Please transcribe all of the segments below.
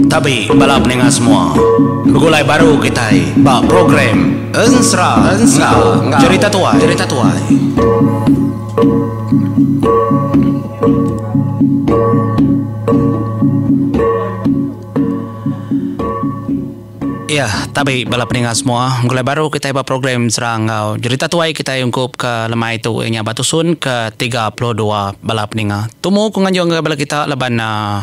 Tabi bala peninga semua. Begulai baru kitai ba program Ensera enggau Jerita Tuai. Jerita Tuai. Iya, tabi bala peninga semua. Begulai baru kitai ba program Ensera enggau Jerita Tuai kitai ungkup ke lemai tu iya nya ba tusun ke 32 bala peninga. Tumu ku nganjung ngagai bala kita laban uhh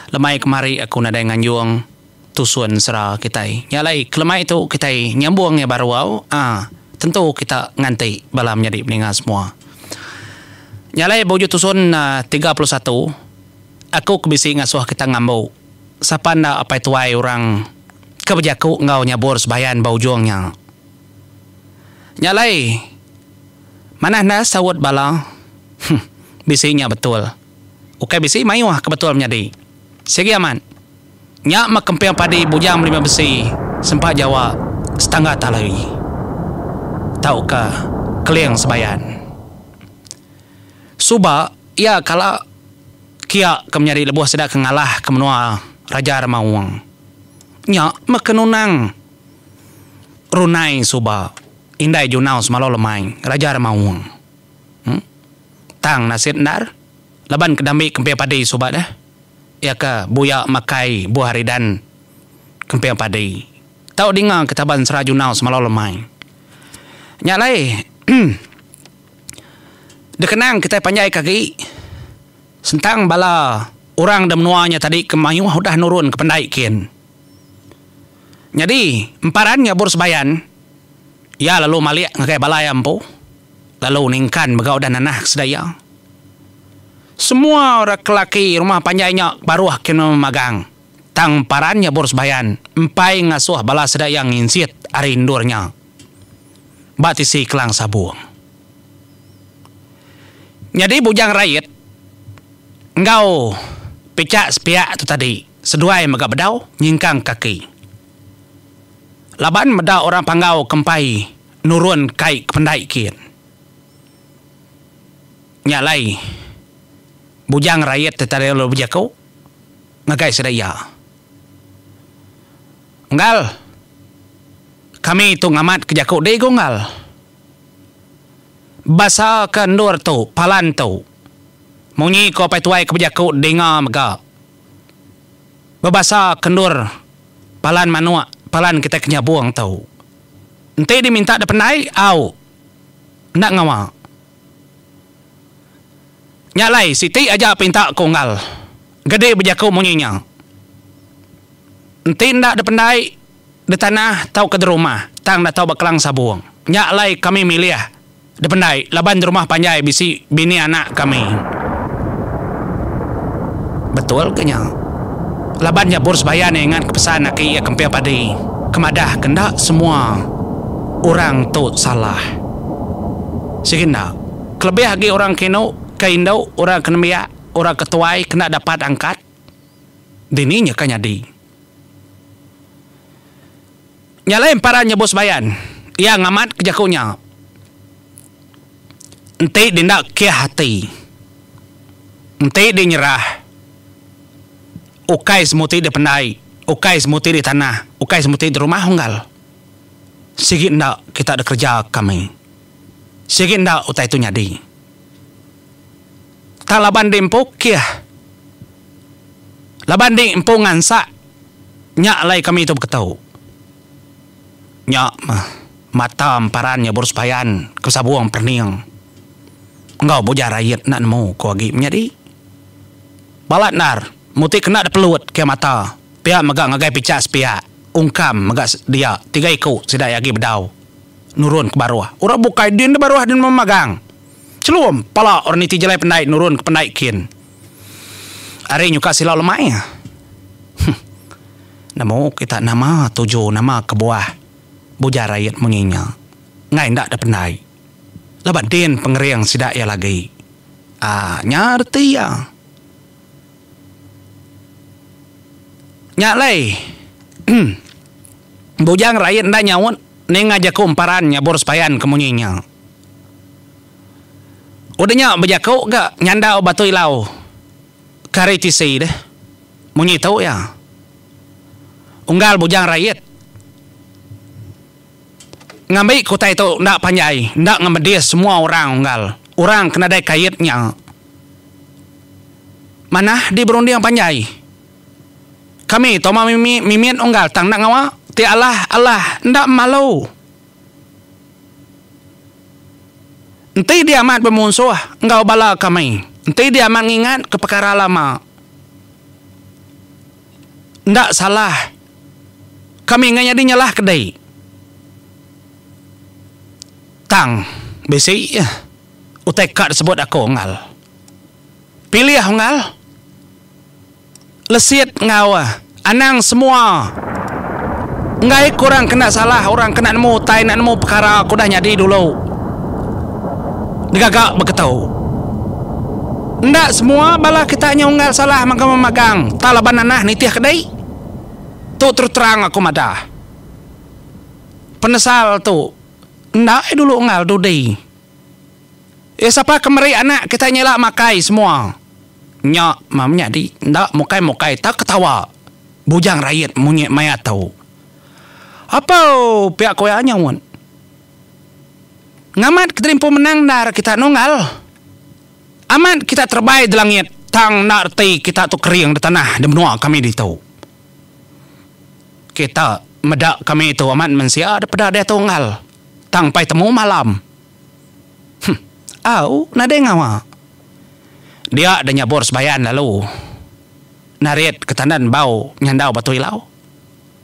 lemai kemari aku nadai nganjung tusun ensera kitai. Nya alai ke lemai tu kitai nyambung iya baru au uhh tentu kita nganti bala menyadi peninga semua. Nya alai ba ujung tusun 31 aku ke bisi ngasuh kita ngambu. Sapa enda apai tuai orang ke bejaku enggau nyabur sebayan ba ujung nya. Nya alai, manah enda saut bala. Huh, bisi nya betul. Ukai bisi mayuh ke betul menyadi. Sigi amat. Nya meh kemping padi bujang melima besi sempa jawa setangga tali tauka keling sebayan. Suba iya kala kia ke menyadi lebuh sida ke ngalah ke menua Raja Remaung. Nya meh ke nunang Runai suba indai Junau semalau lemai Raja Remaung. Em Tang nasit endar laban ke dambi kemping padi suba deh. Iya ke buya makai buah ridan kemping padi. Tau dinga ke taban Sera Junau semalau lemai. Nya alai Dikenang kitai panjai ke agi sentang bala orang da menua nya tadi ke mayuh udah nurun ke pendai kin. Nyadi emparan nyabur sebayan iya lalu malik ngagai bala iya empu lalu ningkan mega udah nanah ke sida iya. Semua orang ke laki rumah panjai nya baruh kin memagang tang emparan nyabur sebayan empai ngasuh bala sida iya nginsit ari endur nya. Ba tisi Kelang Sabung. Nyadi Bujang Rait enggau Pichak sepiak tu tadi seduai mega bedau nyingkang kaki. Laban meda orang Panggau ke empai nurun kai ke pendai kin. Nya alai Bujang Rait tu tadi lalu bejaku ngagai sida iya. Unggal. Kami tu ngamatka jaku dih ku unggal. Basa ke endur tu, palan tu. Munyi ku apai tuai ke bejaku dinga mega. Bebasa ke endur palan manuk, palan kitai ke nyabung tu. Enti diminta da pendai, au. Enda ngawa. Nya alai siti aja pinta ku unggal. Gedi bejaku munyi nya. Enti enda dependai detanah tauka derumah tang enda tau ba kelang sabung. Nya alai kami milih dependai laban derumah panjai bisi bini anak kami. Betul ke nya? Laban nya bur sebayan iya ingat ke pesan aki iya kemping padi ke madah ke enda semua orang tu salah. Sigi enda. Kelebih agi orang ke indu, ke indu, orang ke nembiak, orang ke tuai ke enda dapat angkat dini nya ka nyadi. Nya alai empara nyebut sebayan, iya ngamat ke jaku nya. Enti di enda kih ati, enti di nyerah, ukai semuti di pendai, ukai semuti di tanah, ukai semuti di rumah unggal. Sigi enda kita dikereja kami. Sigi enda utai tu nyadi. Tang laban di empu kih. Laban di empu ngansak nya alai kami tu beketu. Nya meh mata emparan nya baru sebayan ke besabung perening enggau bujang rait enda nemu ku agi menyadi. Balat endar muti kena dipelut ke mata pia mega ngagai pichak sepiak ungkam mega dia tiga iku sida iya agi bedau nurun ke baruh. Orang bukai din di baruh din memagang. Chelum pala orang niti jalai pendai nurun ke pendai kin. Ari nyuka silau lemai. Huh. Nemu kita nama tuju nama kebuah Bujang Rait munyi nya. Enggai enda da pendai. Laban din pengering sida iya lagi. Aaa nya reti iya. Nya alai Bujang Rait enda nyaut ninga jaku emparan nyabur sepayan ke munyi nya. Udah nya bejaku ga nyandau Batu Ilau ke ari tisi deh. Munyi tu iya. Unggal Bujang Rait. Ngambi ke utai tu enda panjai, enda ngemedis semua orang unggal. Orang ke nadai kait nya. Manah di berunding panjai. Kami tu mah mimit unggal tang enda ngawa ti alah alah enda malu. Enti dia amat bemunsuh enggau bala kami, enti dia amat ngingat ke pekara lama enda salah kami enggai nyadi nyalah ke dei. Tang bisi utai ka disebut aku unggal. Pilih unggal. Lesit enggau anang semua. Enggai ke orang kena salah orang kena nemu utai enda nemu pekara ke udah nyadi dulu. Digaga beketu. Enda semua bala kita nya unggal salah mega memagang tang laban nanah nitih ke dei. Tu terus terang aku madah. Penesal tu enda dulu unggal dudi. Iya sapa ke meri anak kitai nyela makai semua. Nya mah menyadi enda mukai-mukai tau ketawa Bujang Rait munyi maya tu. Apau pia ku iya nyaut. Ngamat kediri empu menang endar kita nunggal. Amat kita terebai di langit tang enda reti kita tu kering di tanah di menua kami ditu. Kita meda kami tu amat mensia daripada diatu unggal tang pai temu malam. Huh. Au, nadai ngawa. Dia da nyabur sebayan lalu narit ke tandan bau nyandau batu ilau.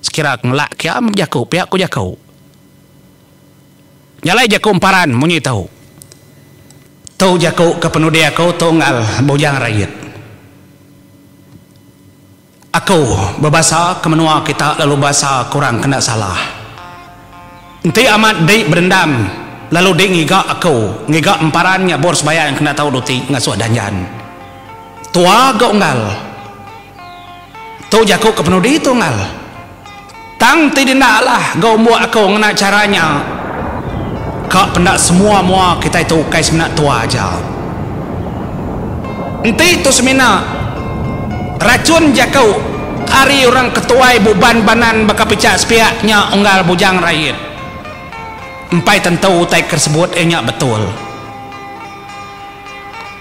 Sekira ke ngelak kia meh bejaku pia ku jaku. Nya alai jaku emparan munyi tu. Tu jaku ke penudi aku tu enggau Bujang Rait. Aku bebasa ke menua kita lalu basa ke orang kena salah. Enti amat dik berendam lalu dik ngiga aku ngiga emparan nya bor sebayan kena tau duti ngasuh danjan. Tua ga unggal. Tu jaku ke penudi tu unggal. Tang ti dinda alah ga umbuk aku ngena chara nya. Ka penda semua mua kitai tu ukai semina tua aja. Enti tu semina rachun jaku ari orang ke tuai buban banan baka pichak sepiak nya unggal Bujang Rait. Empai tentu utai ke sebut iya nya betul.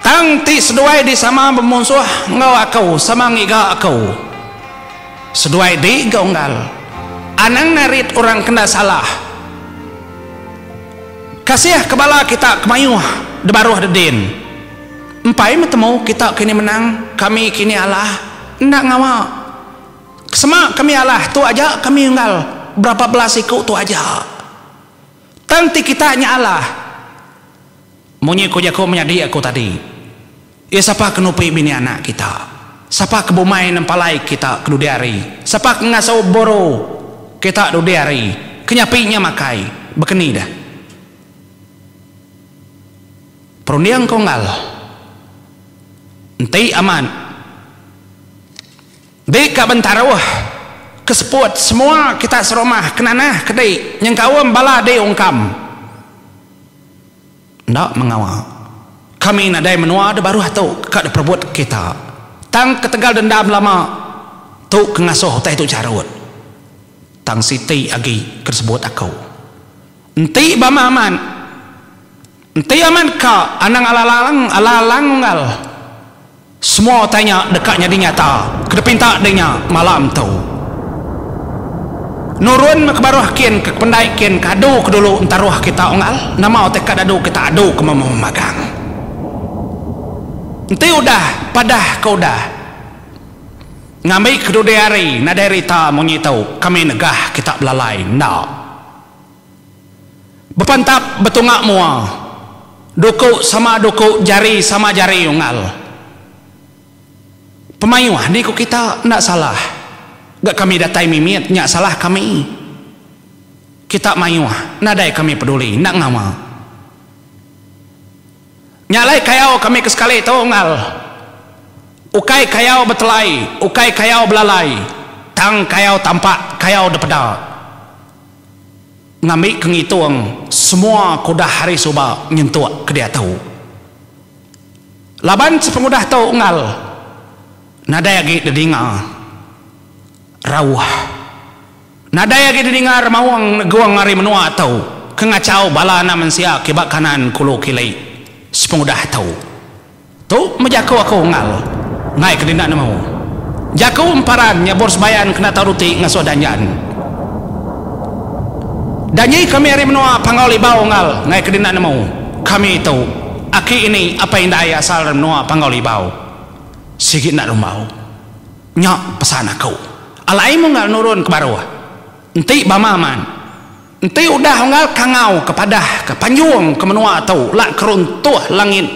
Tang ti seduai di sama bemunsuh enggau aku sama ngiga aku. Seduai di ga unggal. Anang narit orang kenda salah. Kasih ke bala kita ke mayuh de baruh dedin. Empai meh temu kita kini menang, kami kini alah. Enda ngawa. Sema kami alah tu aja kami unggal berapa belas iku tu aja. Tang ti kita nya alah. Munyi ku jaku menyadi aku tadi. Iya sapa ke nupi bini anak kita? Sapa ke bumai nempalai kita ke dudi hari? Sapa ke ngasuh buru kita dudi hari? Ke nyapi nya makai. Bekeni deh. Perunding ku unggal. Enti amat di ka bentaruh ke seput semua kita serumah ke nanah ke di nyengkaum bala di ungkam. Enda mengawa. Kami nadai menua da baruh tu ka diperebut kita. Tang ketegal dendam lama tu ke ngasuh utai tu charut. Tang siti agi ke disebut aku. Enti ba amat amat, enti amat ka anang alang alang unggal. Semua utai nya deka nyadi nyata ke dipinta deh nya malam tu. Nurun meh ke baruh kin ke kependai kin ke adu ke dulu entaruh kita unggal nama utai ka dadu kita adu ke meh magang. Enti udah padah ke udah ngambi ke dudi hari nadai rita munyi tu kami negah kita belalai enda. Bepantap betunga mua. Duku sama duku jari sama jari unggal. Pemayuh ni ku kita enda salah. Ga kami datai mimit nya salah kami. Kita mayuh nadai kami peduli enda ngawa. Nya alai kayau kami ke sekali tu unggal. Ukai kayau betelai, ukai kayau belalai tang kayau tampak kayau depeda. Ngambi ke ngitung semua ke udah hari suba nyentuk ke diatu. Laban sepengudah tu unggal nadai agi didinga rauh. Nadai agi didinga remaung negung ari menua tu ke ngachau bala anak mensia kiba kanan kulu kili sepengudah tu. Tu meh jaku aku unggal enggai ke dina nemu. Jaku emparan nyabur sebayan kena tau ruti ngasuh danjan. Danji kami ari menua Panggau Libau unggal enggai ke dina nemu. Kami tu aki ini apai indai asal ari menua Panggau Libau. Sigi enda rumbau. Nya pesan aku. Alai meh unggal nurun ke baruh. Enti bama man. Enti udah unggal kangau ke padah ke panjung ke menua tu la keruntuh langit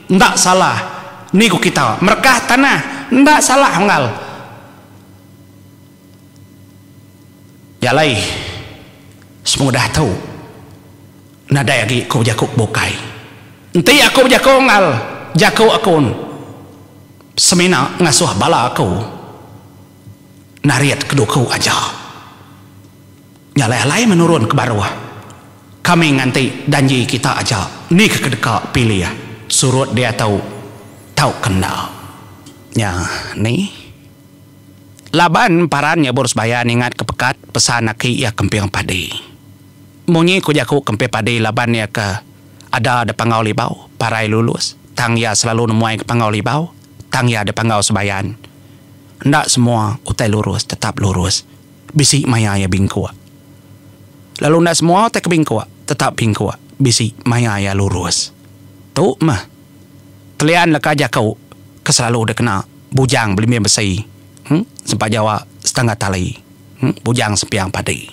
enda salah ni ku kita merekah tanah enda salah unggal jalai sepengudah tu nadai agi ku bejaku ke bukai enti aku bejaku unggal jaku aku semina ngasuh bala aku narit ke duku aja. Nya alai alai meh nurun ke baruh. Kami nganti danji kita aja ni ke kedeka pilih surut diatu tauka enda. Nya ni. Laban paran nya bur sebayan ingat ke pekat pesan aki iya Kemping Padi. Munyi ku jaku Kemping Padi laban iya ke ada da Panggau Libau, parai lulus, tang iya selalu nemuai ke Panggau Libau, tang iya da Panggau Sebayan. Enda semua utai lurus tetap lurus. Bisi maya iya bingkuk. Lalu enda semua utai ke bingkuk tetap bingkuk, bisi maya iya lurus. Tu meh telian leka jaku ke selalu dikena bujang belimbing besi, em sempa jawa setangga tali, em bujang sempiang padi.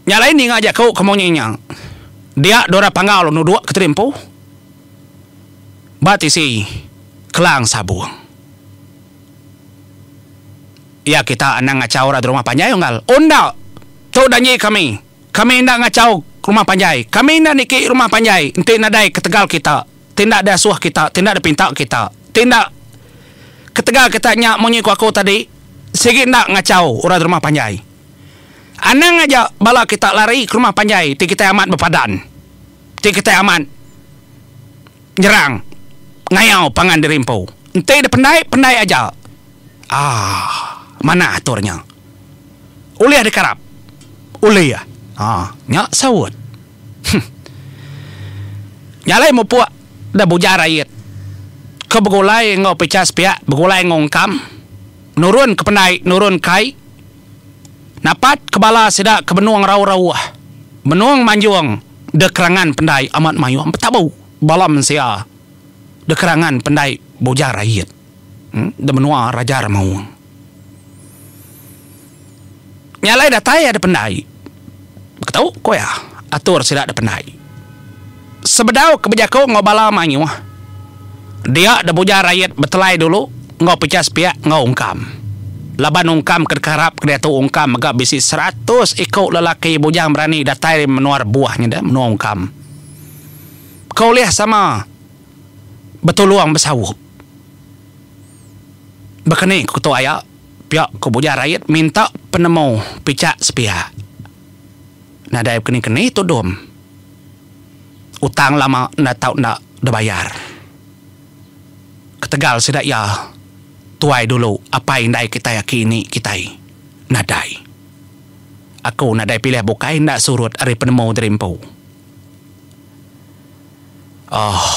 Nya alai ninga jaku ke munyi nya, dia dora panggau lalu nuduk ke terimpu ba tisi kelang sabung. Iya kita anang ngachau orang rumah panjai unggal. Enda! Tu danji kami. Kami enda ngachau rumah panjai. Kami enda niki rumah panjai enti nadai ketegal kita, ti enda diasuh kita, ti enda dipinta kita, ti enda ketegal kita nya munyi ku aku tadi sigi enda ngachau orang rumah panjai. Anang aja bala kita lari ke rumah panjai ti kitai amat bepadan, ti kitai amat nyerang ngayau pangan diri empu. Enti dipendai, pendai aja. Aaa. Manah atur nya. Ulih dikarap. Ulih. Haa. Nya saut. Huh. Nya alai mupuk da bujar ait ke begulai enggau picha sepiak begulai enggau ungkam nurun ke pendai nurun kai napat ke bala sida ke benung rauh-rauh benung manjung de kerangan pendai amat mayuh betabu bala mensia de kerangan pendai bujar ait. De menua Raja Remaung. Nya alai datai iya da pendai. Beketu ku iya atur sida da pendai. Sebedau ke bejaku enggau bala mayuh dia da Bujar Rait betelai dulu enggau pechah sepiak enggau Ungkam. Laban Ungkam ke dikarap ke diatu Ungkam mega bisi seratus iku lelaki bujang berani datai ari menua rebuh nya da menua Ungkam. Ke ulih sama betulung besaup. Baka ni ku ketua aya pia ku Bujang Rait minta penemu pichak sepiak. Nadai bekeni-keni tu dom. Utang lama enda tau enda dibayar. Ketegal sida iya tuai dulu apai indai kitai aki ini kitai nadai. Aku nadai pilih bukai enda surut ari penemu diri empu. Ohh.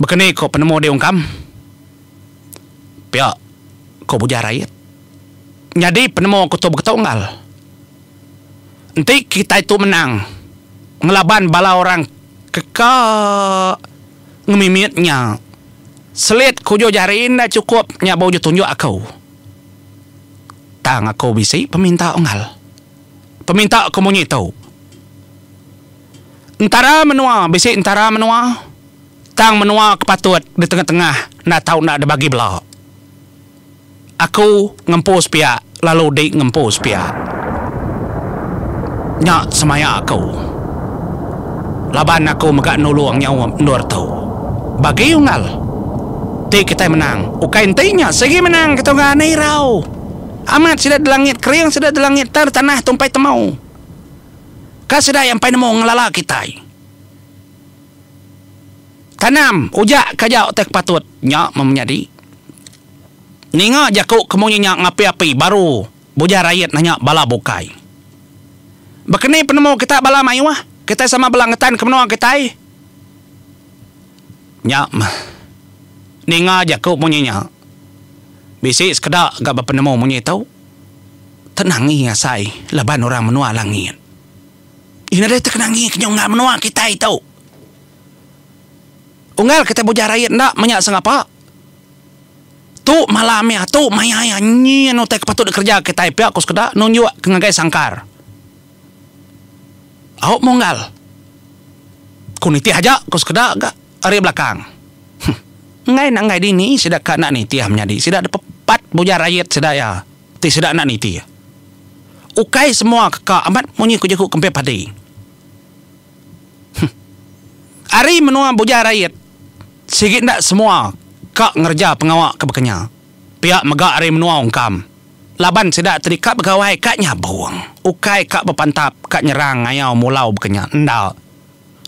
Baka ni ko penemu diungkam? Pia ko Bujang Rait. Nyadi penemu aku tu beketu unggal. Enti kitai tu menang ngelaban bala orang ke ka ngemimit nya, selit ke ujung jari enda chukup nya ba ujung tunjuk aku. Tang aku bisi peminta unggal. Peminta aku munyi tu. Entara menua bisi entara menua, tang menua ke patut di tengah-tengah enda tau enda dibagi bela. Aku ngempu sepiak lalu di ngempu sepiak. Nya semaya aku. Laban aku mega nulung nyaup endur tu. Bagi unggal. Ti kitai menang, ukai enti nya sigi menang kitai unggal anai irau. Amat sida delangit kering sida delangit tang tanah tu empai temu. Ka sida iya empai nemu ngelala kitai. Tanam ujak ke aja utai ke patut nya meh menyadi. Ninga jaku ke munyi nya ngapi-api baru Bujang Rait nanya bala bukai. Bekeni penemu kita bala mayuh, kitai sama bela ngetan ke menua kitai? Nya meh. Ninga jaku munyi nya. Bisi sekeda ga bepenemu munyi tu. Tenangi asai laban orang menua langit. Ih nadai tekenangi ke nyungga menua kitai tu. Unggal kitai Bujang Rait enda menya sengapa. Tu malam iya, tu maya iya nyin utai ke patut dikereja kitai pia ku sekeda nunjuk ke ngagai sangkar. Au munggal. Ku nitih aja ku sekeda ga ari belakang. Huh. Enggai enda enggai dini sida ka enda nitih menyadi sida dipepat Bujang Rait sida iya ti sida enda nitih. Ukai semua ke ka amat munyi ku jaku kempit padi. Huh. Ari menua Bujang Rait sigi enda semua ka ngereja pengawa ke baka nya. Pia mega ari menua Ungkam. Laban sida tadi ka begawai ka nyabung, ukai ka bepantap ka nyerang ngayau mulau baka nya. Enda.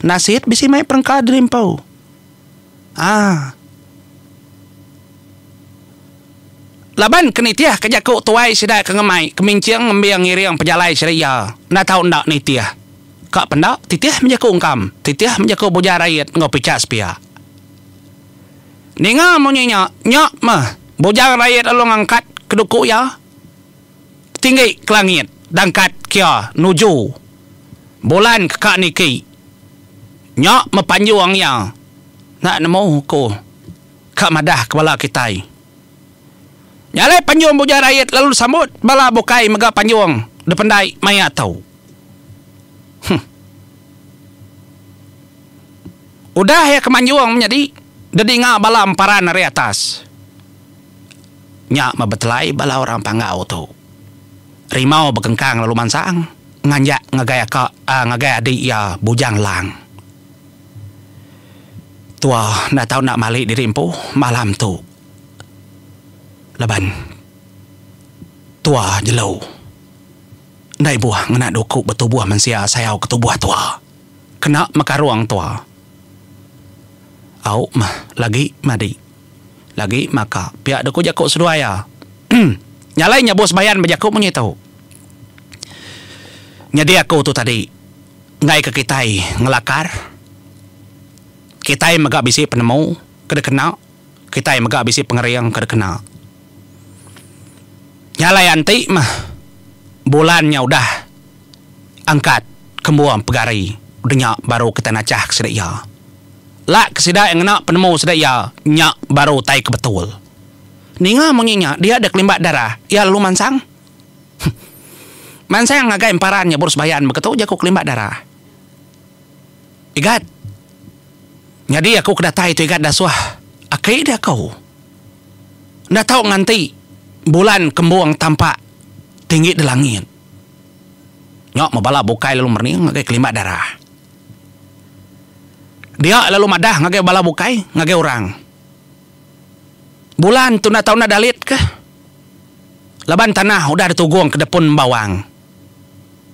Nasit bisi mai perengka diri empu. Aa. Laban ke nitih ke jaku tuai sida ke ngemai keminching ngembing ngiring pejalai sida iya enda tau enda nitih. Ka penda titih meh jaku engkam, titih meh jaku Bujang Rait enggau Pichak Sepiak. Ninga munyi nya, nya meh Bujang Rait lalu ngangkat ke duku iya tinggi ke langit dangkat kia nuju bulan ke ka niki. Nya meh panjung iya enda nemu ku ka madah ke bala kitai. Nya alai panjung Bujang Rait lalu disambut bala bukai mega panjung dependai maya tu. Huh. Udah iya ke manjung menyadi dedinga bala emparan ari atas. Nya meh betelai bala orang Panggau tu. Rimau bekengkang lalu mansang nganjak ngagai aka ngagai adi iya Bujang Lang. Tua enda tau enda mali diri empu malam tu laban tua jelu enda ibuh ngena duku betubuh mensia sayau ke tubuh tua kena mekarung tua. Au meh lagi madi lagi maka pia deka jaku seduai iya. Nya alai nyabur sebayan bejaku munyi tu. Nyadi aku tu tadi. Enggai ke kitai ngelakar, kitai mega bisi penemu ke dikena, kitai mega bisi pengering ke dikena. Nya alai anti meh bulan nya udah angkat kembung pegari udah nya baru kitai nachah ke sida iya. Lak ke sida iya ngena penemu sida iya nya baru utai ke betul. Ninga munyi nya dia deh kelimbat darah iya lalu mansang. Mansang ngagai emparan nya Burus Bayan beketu jaku Kelimbat Darah. Igat. Nyadi aku ke datai tu Igat dasuh aki deh aku. Enda tau nganti bulan kembung tampak tinggi di langit. Nya meh bala bukai lalu merening ngagai Kelimbat Darah. Dia lalu madah ngagai bala bukai ngagai orang. Bulan tu enda tau enda dalit kah? Laban tanah udah ditugong ke depun bawang.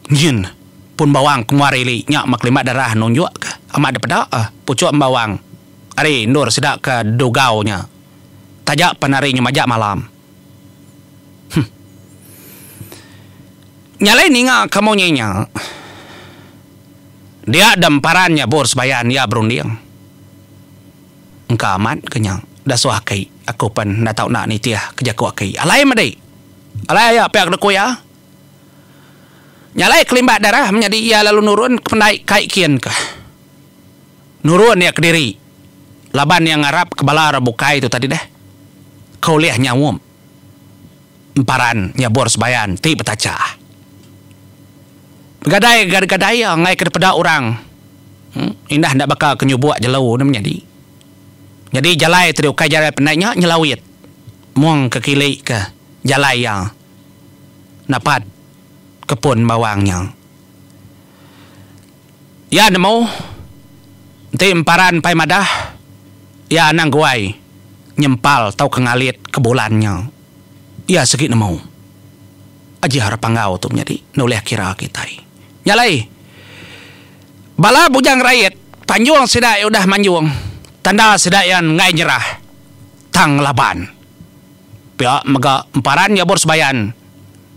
Nyin, pun bawang ke muar ili nya meh kelimat darah nunjuk ke amat dipeda puchuk embawang ari endur sida ke dugau nya. Taja pan hari nya majak malam. Huh. Nya alai ninga ke munyi nya. Dia demparan nya bur sebayan iya berunding. Engka amat ke nya. Dasuh aki, aku pen enda tau enda nitih ke jaku aki. Alai medi. Alai aya pia ke deku iya. Nya alai kelimbat darah menyadi iya lalu nurun ke pendai kai kin ke. Nurun iya kediri laban iya ngarap ke bala orang bukai tu tadi deh ke ulih nyaup emparan nyabur sebayan ti betachah. Begadai gadai iya enggai ke dipeda orang indah enda baka ke nyubuk jelu ne menyadi. Nyadi jalai ti ukai jalai pendai nya nyelawit mung ke kili ke jalai iya napat ke pun bawang nya. Iya nemu enti emparan pai madah iya anang guai nyempal tauka ngalit ke bulan nya. Iya sigi nemu. Aji arap panggau tu menyadi nulih kira kitai. Nya alai, bala Bujang Rait panjung sida iya udah manjung. Tanda sida iya enggai nyerah tang ngelaban. Pia mega emparan Nyabur Sebayan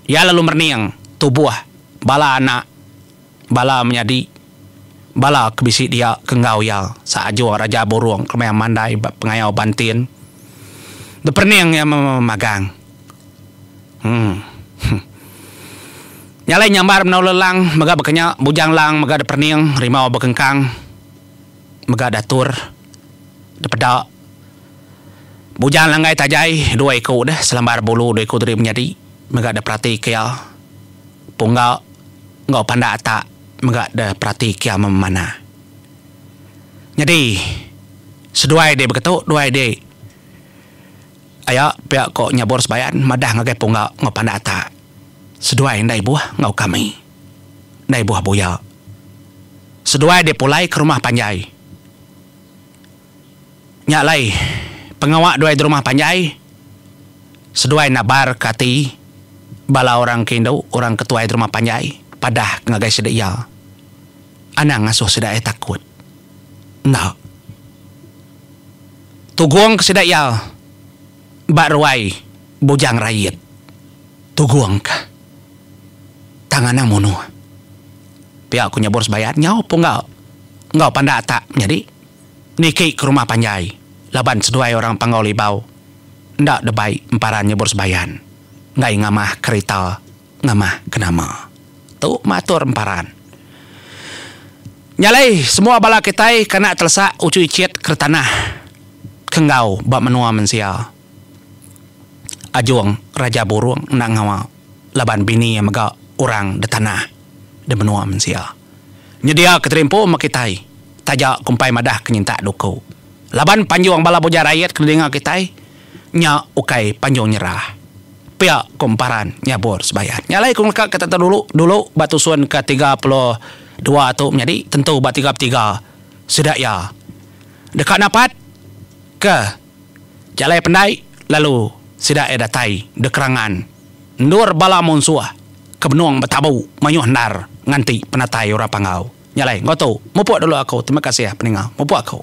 iya lalu merening tubuh bala anak bala menyadi bala ke bisi dia ke enggau iya seajung Raja Burung ke maya mandai ba pengayau Bantin. Beperening iya memagang. Uhh. Nya alai nyambar menau lelang mega baka nya Bujang Lang mega diperening Rimau Bekengkang mega diatur dipeda Bujang Langgai Tajai dua iku deh selambar bulu dua iku diri menyadi mega diperatika iya Pungga enggau Pandak Atak mega diperatika iya memanah. Nyadi seduai deh beketu duai deh. Aya pia ko Nyabur Sebayan madah ngagai Pungga enggau Pandak Atak. Seduai enda ibuh enggau kami. Enda ibuh buya. Seduai dipulai ke rumah panjai. Nya alai pengawa duai di rumah panjai seduai nabar ke ati bala orang ke indu, orang ke tuai di rumah panjai padah ngagai sida iya. Anang ngasuh sida iya takut. Enda. Tugong ke sida iya ba ruai Bujang Rait. Tugong ka. Tang anang munuh. Pia ku Nyabur Sebayat nyau pungga enggau pandak atak menyadi niki ke rumah panjai laban seduai orang Panggau Libau enda debai emparan Nyabur Sebayan enggai ngamah kerita ngamah ke nama. Tu meh atur emparan. Nya alai semua bala kitai kena telesak uchu ichit keretanah ke enggau ba menua mensia. Ajung Raja Burung enda ngawa laban bini iya mega orang detanah di menua mensia. Nyedia ke terimpu meh kitai taja kumpai madah ke nyintak duku. Laban panjung bala Bujang Rayat ke didinga kitai nya ukai panjung nyerah. Pia ku Emparan nyabur Sebayan. Nya alai ku ngeleka ke tata dulu dulu ba tusun ke 32 tu menyadi tentu ba 33 sida iya deka napat ke jalai pendai lalu sida iya datai dikerangan endur bala munsuh ke benung betabu mayuh endar nganti penatai orang Panggau. Nya alai enggau tu mupuk dulu aku. Terima kasih peninga. Mupuk aku.